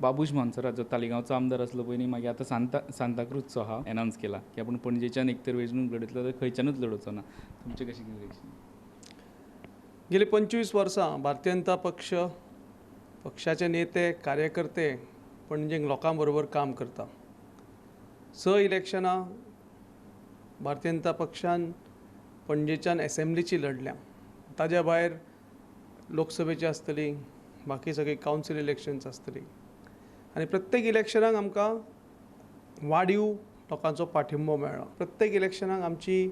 बाबूश मोन्सेरात जो तालिगांवचो आमदार आसलो पयलीं, मागीर आतां सांताक्रूजचो आहा, एनावन्स केला की आपूण पणजेच्यान एक तर वेंचणूक लडयतलो तर खंयच्यानूच लडोवचो ना. तुमचें कशें कितें रिएक्शन? गेली 25 वर्सां भारतीय जनता पक्ष, पक्षाचे नेते, कार्यकर्ते पणजेक लोकां बरोबर काम करता. 6 इलेक्शनां भारतीय जनता पक्षान पणजेच्यान एसेंब्लीची लढल्या, ताज्या भायर लोकसभेची आसतली, बाकी सगळी कावन्सील इलेक्शन्स आसतली आनी प्रत्येक इलेक्शनाक आमकां वाडीव लोकांचो पाठिंबो मेळ्ळो. प्रत्येक इलेक्शनाक आमची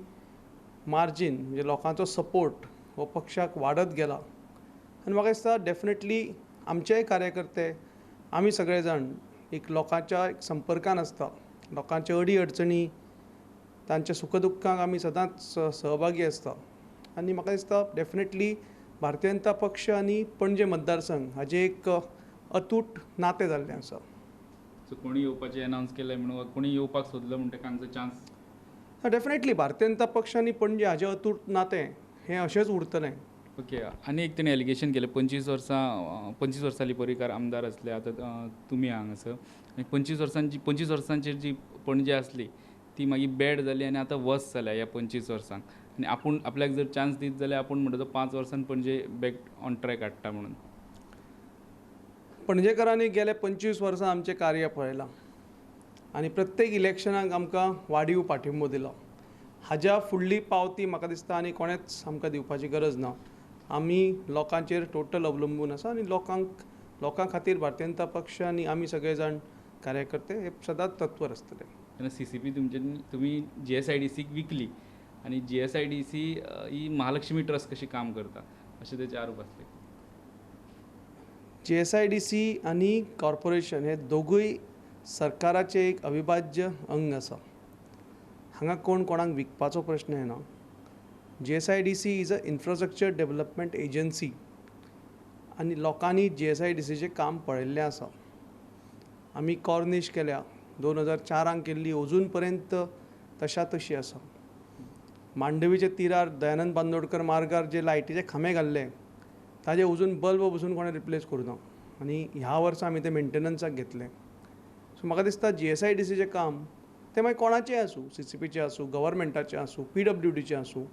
मार्जीन म्हणजे लोकांचो सपोर्ट हो पक्षाक वाडत गेला आनी म्हाका दिसता डेफिनेटली आमचेय कार्यकर्ते आमी सगळे जाण एक लोकांच्या एक संपर्कान आसता, लोकांच्या अडी अडचणी, तांच्या सुख दुख्खांक आमी सदांच सहभागी आसता आनी म्हाका दिसता डेफिनेटली भारतीय जनता पक्ष आनी पणजे मतदारसंघ हाजें एक अतूट नातें जाल्लें आसा. सो कोणी येवपाचें अनावन्स केलें म्हणून कोणी येवपाक सोदलो म्हणटा तांचो चान्स? डेफिनेटली भारतीय जनता पक्ष आनी पणजे हाजें अतूट नातें हें अशेंच उरतलें. ओके, आनी एक तेणी एलिगेशन केलें, 25 वर्सां 25 वर्सां पर्रीकार आमदार आसले, आतां तुमी हांगासर आनी 25 वर्सांचेर जी पणजे आसली ती मागीर बॅड जाली आनी आतां वर्स जाल्या ह्या 25 वर्सांक आनी आपूण आपल्याक जर चान्स दीत जाल्यार आपूण म्हणटा तो 5 वर्सान पणजे बॅक ऑन ट्रॅक हाडटा म्हणून. पणजेकारांनी गेले 25 वर्सां आमचें कार्य पळयलां आनी प्रत्येक इलेक्शनाक आमकां वाडीव पाठिंबो दिलो. हाज्या फुडली पावती म्हाका दिसता आनी कोणेंच आमकां दिवपाची गरज ना. आमी लोकांचेर टोटल अवलंबून आसा आनी लोकां खातीर भारतीय जनता पक्ष आनी आमी सगळे जाण कार्यकर्ते हे सदांच तत्पर आसतले. तेन्ना CCP तुमी GSIDC विकली आनी GSIDC ही महालक्ष्मी ट्रस्ट कशी काम करता अशें तेचे आरोप आसले. GSIDC आनी कॉर्पोरेशन हे दोगूय सरकाराचें एक अविभाज्य अंग आसा. हांगा कोण कोणाक विकपाचो प्रश्न येना. GSIDC is a infrastructure development agency आनी लोकांनी GSIDCचें काम पळयल्लें आसा. आमी कॉर्निश केल्या, 2004 केल्ली, अजून पर्यंत तशा तशी आसा. मांडवीच्या तिरार दयानंद बांदोडकर मार्गार जे लायटीचे खांबे घाल्ले ताजे अजून बल्ब बसून कोणें रिप्लेस करूं ना आनी ह्या वर्सा आमी ते मेंटेनन्साक घेतले. सो म्हाका दिसता GSIDCचें काम तें मागीर कोणाचें आसूं, CCPचें आसूं, गव्हर्मेंटाचें आसूं, PWDचें आसूं,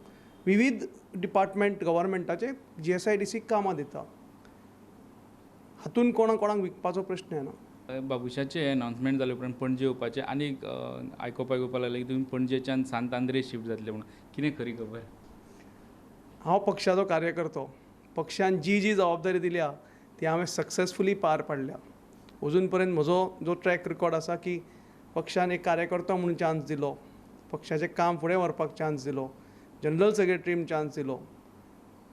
विविध डिपार्टमेंट गव्हर्मेंटाचे GSIDC कामां दिता. हातून कोणा कोणाक विकपाचो प्रश्न येना. बाबुशाचें अनावन्समेंट जाले उपरांत पणजे येवपाचें आनी आयकोपाक येवपाक लागलें की तुमी पणजेच्यान सांत आंद्रे शिफ्ट जातले म्हणून, कितें खरी खबर? हांव पक्षाचो कार्यकर्तो, पक्षान जी जी जबाबदारी दिल्या ती हांवें सक्सेसफुली पार पाडल्या. अजून पर्यंत म्हजो जो ट्रॅक रिकॉर्ड आसा की पक्षान एक कार्यकर्तो म्हणून चान्स दिलो, पक्षाचें काम फुडें व्हरपाक चान्स दिलो, जनरल सेक्रेटरीन चान्स दिलो,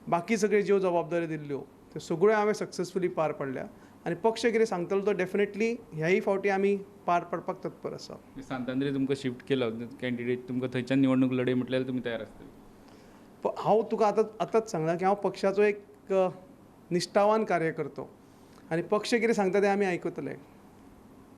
बाकी सगळ्यो ज्यो जबाबदारी दिल्ल्यो त्यो सगळ्यो हांवें सक्सेसफुली पार पाडल्या आनी पक्ष कितें सांगतलो तो डेफिनेटली ह्याय फावटी आमी पार पाडपाक तत्पर आसा. सांत आंद्रे तुमकां शिफ्ट केलो कॅन्डिडेट, तुमकां थंयच्यान निवडणूक लढय म्हटल्यार तुमी तयार आसतले? हांव तुका आतांच सांगलां की हांव पक्षाचो एक निश्ठावान कार्यकर्तो आनी पक्ष कितें सांगता तें आमी आयकतले.